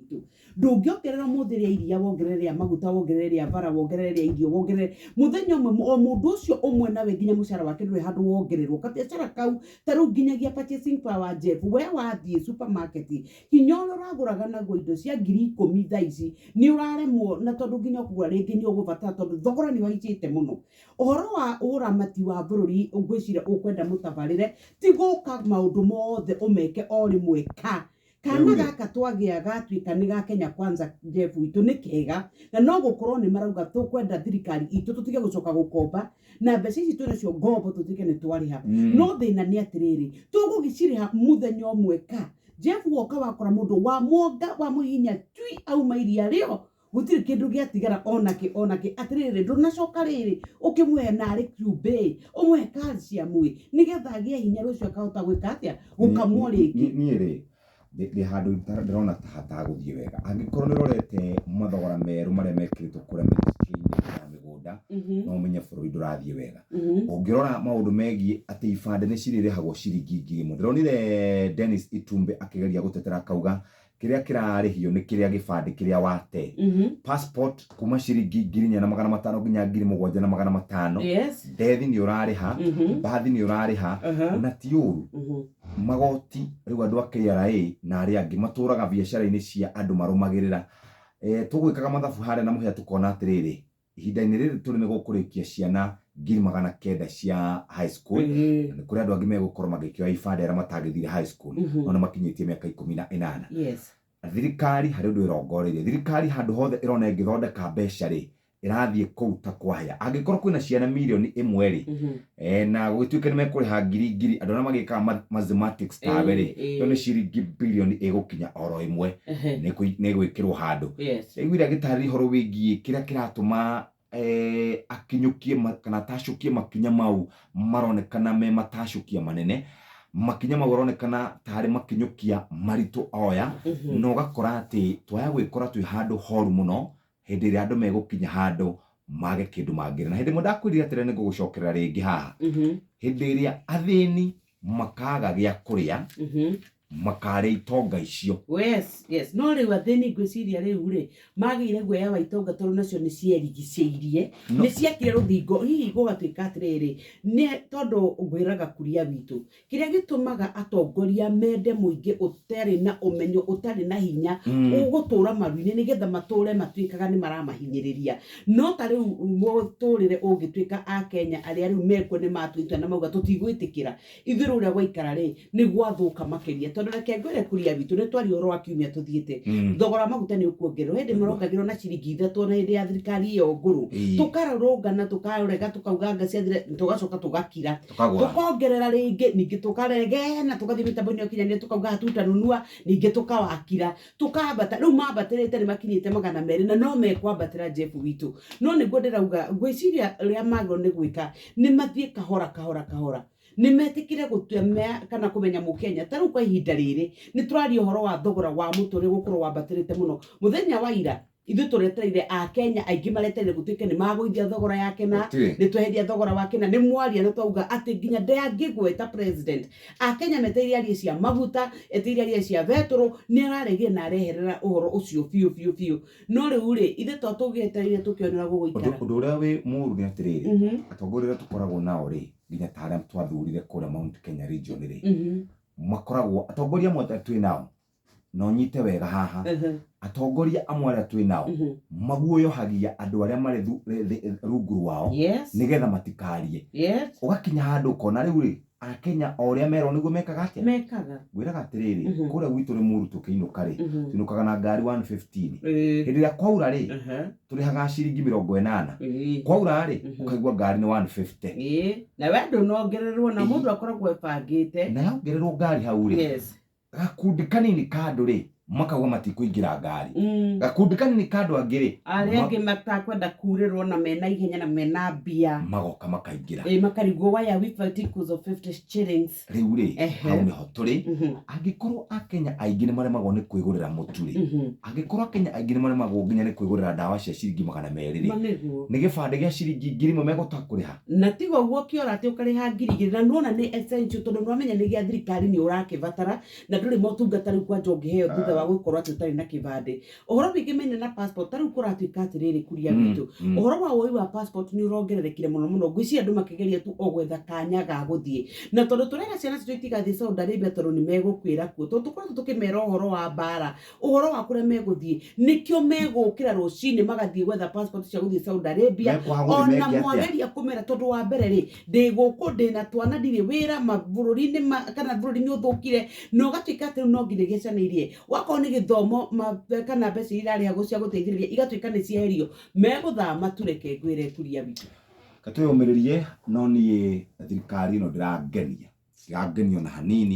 witũ. Ndũngĩongerera ũmũthĩ rĩa iria, wongerere rĩa maguta, wongerere rĩa bara, wongerere rĩa irio, wongerere mũthenya ũmwe o mũndũ ũcio ũmwe nawe nginya mũcara wake ndũrĩ handũ wongererwo. Kabiacara kau ta rĩu nginyagia purchasing power Jeff, we wathiĩ supermarket hinya ũrĩa ũragũraga naguo indo cia 10,000 thaa ici nĩ ũraremwo, na tondũ nginya ũkũgũra rĩngĩ nĩ ũgũbatara tondũ thogora nĩ ũhaicĩte mũno. Ũhoro wa ũramati wa bũrũri ngwĩciria ũkwenda mũtabarĩre, ti gũka maũndũ mothe ũmeke o rĩmwe ka. Kana Rĩu-rĩ. gaka twagĩa gatuĩka nĩ ga Kenya Kwanza Jeff witũ nĩ kega, na no gũkorwo nĩ marauga tũkwenda thirikari itũ tũtige gũcoka gũkomba, na mbeca ici twĩnacio ngombo tũtuĩke nĩ twarĩha. No thĩna nĩ atĩrĩrĩ, tũgũgĩcirĩha mũthenya ũmwe ka? Jeff woka wakora mũndũ wamwonga wamũhihinya tui auma iria rĩo, gũtirĩ kĩndũ gĩatigara onakĩ onakĩ. Atĩrĩrĩ, ndũnacoka rĩrĩ ũkĩmũhe narĩ cumbĩ, ũmũhe calcium ĩ, nĩgetha agĩe hinya rũciũ akahota gwĩka atĩa, gũkamwo rĩngĩ. Niĩ rĩ, ndĩ handũ ndĩrona ta hatagũthiĩ wega. Angĩkorwo nĩ ũrorete mathogora merũ marĩa mekĩrĩtwo kũrĩa ministry-inĩ ya mĩgũnda, no ũmenye bũrũri ndũrathiĩ wega. Ũngĩrora maũndũ megiĩ atĩ ibandĩ nĩ cirĩrĩhagwo ciringi 1,000. Ndĩronire Dennis Itumbe akĩgeria gũtetera akauga kĩrĩa kĩrarĩhio nĩ kĩrĩa gĩbandĩ kĩrĩa wate. Passport kuma ciringi 4,500 nginya 7,500. Dethi nĩ ũrarĩha, bathi nĩ ũrarĩha, na ti ũru. Magoti rĩu andũ a KRA na arĩa angĩ matũraga biacara-inĩ cia andũ marũmagĩrĩra. Tũgwĩkaga mathabu harĩa na mũhĩa tũkona atĩrĩrĩ, ihinda-inĩ rĩrĩ tũrĩ nĩ gũkũrĩkia ciana 900,000 cia high school. Na nĩ kũrĩ andũ angĩ megũkorwo magĩkĩoya ibandĩ arĩa matangĩthire high school, no nĩ makinyĩtie mĩaka 18. Thirikari harĩ ũndũ ĩrongoreirie. Thirikari handũ hothe ĩrona ĩngĩthondeka mbeca rĩ, ĩrathiĩ kũu ta kwahĩa. Angĩkorwo kwĩna ciana 1,000,000 rĩ, na gũgĩtuĩke nĩ mekũrĩha ngiri ngiri, andũ arĩa magĩkaga mathematics tawe rĩ, ĩyo nĩ ciringi birioni ĩgũkinya oro ĩmwe nĩ ĩgwĩkĩrwo handũ. Ndaiguire agĩtarĩria ũhoro wĩgiĩ kĩrĩa kĩratũma akinyũkie kana atacũkie makinya mau maronekana me matacũkia manene, makinya mau aronekana tarĩ makinyũkia maritũ oya, na ũgakora atĩ twaya gwĩkora twĩ handũ horu mũno hĩndĩ ĩrĩa andũ megũkinya handũ mage kĩndũ mangĩrĩa. Na hĩndĩ ĩmwe ndakwĩrire atĩrĩ nĩ ngũgũcokerera rĩngĩ haha, hĩndĩ ĩrĩa athĩni makaga gĩa kũrĩa, makarĩa itonga icio. Yes. No rĩu athĩni ngwĩciria rĩu rĩ, magĩire guoya wa itonga tondũ nacio nĩ cierigicĩirie, nĩ ciakire rũthingo, hihi gũgatuĩka atĩrĩrĩ, nĩ tondũ ngwĩraga kuria witũ, Kĩrĩa gĩtũmaga atongoria mende mũingĩ ũtarĩ na ũmenyo, ũtarĩ na hinya, ũgũtũra maru-inĩ nĩgetha matũre matuĩkaga nĩ maramahinyĩrĩria. No ta rĩu mũtũrĩre ũngĩtuĩka Akenya arĩa rĩu mekuo nĩ matua itua na mauga tũtigwĩtĩkĩra, ithuĩ rĩu ũrĩa gwaikara rĩ, nĩ gwathũka makĩria. Tondũ reke ngwĩre kuria witũ, nĩ twaria ũhoro wa kiumia tũthiĩte, thogora wa maguta nĩ ũkuongererwo. Hĩndĩ marongagĩrwo na ciringi 3 ona hĩndĩ ya thirikari ĩyo ngũrũ. Tũkarũrũngana, tũkarega, tũkauga anga ciathira, tũgacoka tũgakira. Tũkagũra. Tũkongerera rĩngĩ, ningĩ tũkaregena, tũgathiĩ mĩtambo-inĩ ya ũkinyanĩria tũkauga hatutanunua, ningĩ tũkawakira, tũkambata. Rĩu mambatĩrĩte nĩ makinyĩte 200 na no mekwambatĩra Jeff witũ. No nĩguo ndĩrauga, ngwĩciria ũrĩa magĩrĩirwo nĩ gwĩka, nĩ mathiĩ kahora kahora kahora. Nĩ metĩkĩre gũtua kana kũmenya mũkenya. Ta rĩu kwa ihinda rĩrĩ, nĩ tũraria ũhoro wa thogora wa mũtũrĩre gũkorwo wambatĩrĩte mũno. Mũthenya wa ira, ithuĩ tũretereire Akenya aingĩ maretereire gũtuĩke nĩ magũithia thogora ya kĩna, Gũtirĩ. nĩ tweheria thogora wa kĩna, nĩ mwaria na twauga atĩ nginya ndangĩgweta president. Akenya metereire arie cia maguta, etereire arie cia betũrũ, nĩ araregire na areherera ũhoro ũcio biũ biũ biũ. No rĩu rĩ, ithuĩ to tũgĩetereire tũkĩone ũrĩa gũgũikara. Ũndũ ũrĩa wĩ mũru nĩ atĩrĩrĩ, atongoria arĩa tũkoragwo nao rĩ, nginya ta arĩa twathurire kũrĩa Mount Kenya region rĩ, makoragwo atongoria amwe twĩ nao, na ũnyite wega haha, atongoria amwe arĩa twĩ nao maguoyohagia andũ arĩa marĩ rungu rwao nĩgetha matikarie. Ũgakinya handũ ũkona rĩu rĩ, Akenya o ũrĩa merwo nĩguo mekaga atĩa? Mekaga. Ngwĩraga atĩrĩrĩ, kũrĩa gwitũ Rĩmuru tũkĩinũka rĩ, tũinũkaga na ngari 115. Hĩndĩ ĩrĩa kwaura rĩ, tũrĩhaga ciringi 80. Kwaura rĩ, ũkaigua ngari nĩ 150. Na we ndũnongererwo na mũndũ akoragwo ebangĩte. Na yongererwo ngari hau rĩ, gakundi kanini ka andũ rĩ, makauga matikũingĩra ngari. Gakundi kanini ka andũ angĩ rĩ, Arĩa angĩ matakwenda kurĩrwo na mena ihenya na mena mbia. Magoka makaingĩra. Ĩĩ, makarigwo why are we fighting because of 50 shillings? Rĩu rĩ, hau nĩho tũrĩ. Angĩkorwo Akenya aingĩ nĩ maremagwo nĩ kwĩgũrĩra mũtu rĩ, angĩkorwo Akenya aingĩ nĩ maremagwo nginya nĩ kwĩgũrĩra ndawa cia ciringi 200 rĩ, Ma nĩguo. nĩ gĩbandĩ gĩa ciringi 1,000 megũhota kũrĩha? Na tiga ũguo ũkĩora atĩ ũkarĩha 2,000 na nĩwona nĩ essential tondũ nĩwamenya nĩ gĩa thirikari nĩ ũrakĩbatara na ndũrĩ motungata rĩu kwanja ũngĩheo thutha Thutha wa gũkorwo atĩ ũtarĩ na kĩbandĩ, ũhoro wĩgĩmaine na passport, ta rĩu kũratuĩka atĩrĩrĩ, kuria witũ, ũhoro wa woi wa passport nĩ ũrongererekire mũno mũno. Ngwĩciria andũ makĩgeria tu o gwetha kanya ga gũthiĩ, na tondũ tũrera ciana citũ itigathiĩ Saudi Arabia tondũ nĩ megũkuĩra kuo, tondũ tũkoretwo tũkĩmera ũhoro wa mbara, ũhoro wa kũrĩa megũthiĩ, nĩkĩo megũkĩra rũcinĩ magathiĩ gwetha passport cia gũthiĩ Saudi Arabia. Mekwaga gũthiĩ Ona meke atĩa? Mwageria kũmera, tondũ wa mbere rĩ, ndĩ gũkũ ndĩna twana, ndirĩ wĩra mabũrũri-inĩ kana bũrũri nĩ ũthũkire, na ũgatuĩka atĩ rĩu no nginyagia ciana irie wakorwo nĩ gĩthomo kana mbeca iria irarĩhagwo cia gũteithĩrĩria igatuĩka nĩ cieherio, megũthama. Tureke ngwĩre, kuria witũ. Katwĩyũmĩrĩrie, no niĩ thirikari ĩno ndĩrangenia, ndĩrangenia ona hanini.